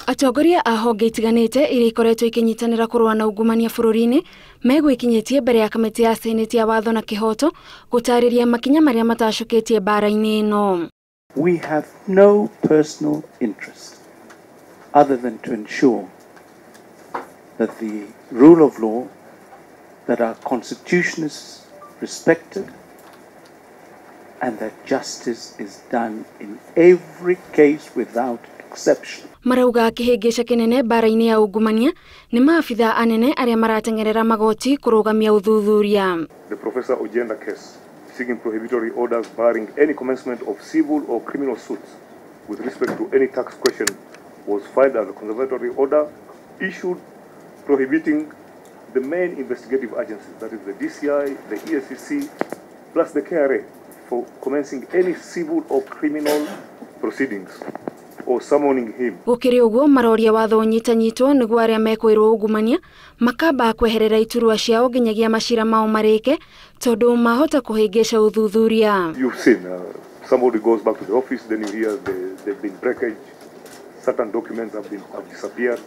Atongoria a honge itiganĩte iria ikoretwo ikinyitanĩra kũrũa na ungumania bũrũri-inĩ megwĩkinyĩtie mbere ya kamĩtĩ ya Senate ya watho na kĩhoto gũtarĩria makinya marĩa matacũkĩtie mbara-inĩ ĩno. We have no personal interest other than to ensure that the rule of law, that our constitution is respected, and that justice is done in every case without exception. Marauga kĩhĩngĩca kĩnene mbara-inĩ ya ungumania nĩ maabitha anene arĩa marateng'erera magoti kũrũgamia ũthuthuria. The Professor Ojienda case, seeking prohibitory orders barring any commencement of civil or criminal suits with respect to any tax question, was filed as a conservatory order issued prohibiting the main investigative agencies, that is the DCI, the EACC, plus the KRA, for commencing any civil or criminal proceedings or summoning him. Gũkĩrĩ ũguo maroria watho ũnyitanyitwo nĩguo arĩa mekwĩrwo ungumania makamba kweherera iturwa ciao nginyagia macira mao marĩke tondũ mahota kũhĩngĩca ũthuthuria. You've seen somebody goes back to the office, then you hear there've been breakage, certain documents have disappeared.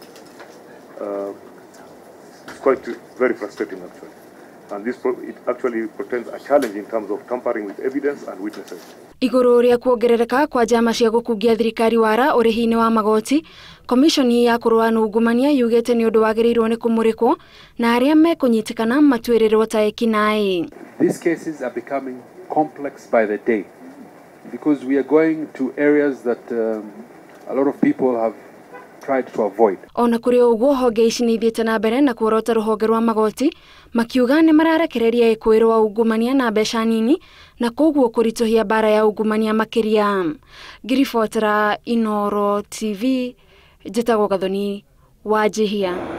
It's quite very frustrating actually. And this it actually portends a challenge in terms of tampering with evidence and witnesses. Igũrũ rĩa kuongerereka kwa njama cia gũkungia thirikari wara ũrĩhi-inĩ wa magoti, komishoni ya kũrũa na ungumania yugĩte nĩ ũndũ wagĩrĩirwo nĩ kũmũrĩkwo na arĩa mekũnyitĩkana matuĩrĩrwo ta ekinaĩ. These cases are becoming complex by the day because we are going to areas that a lot of people have tried to avoid. Ona kũrĩ ũguo honge ici nĩ ithiĩte na mbere na kuorota rũhonge rwa magoti makiuga nĩ mararekereria ĩkũĩrwo wa ungumania na mbeca nini na koguo kũritũhia mbara ya ungumania makĩria. Ngiribotera Inooro TV, njĩtagwo Gathoni Wanjihia.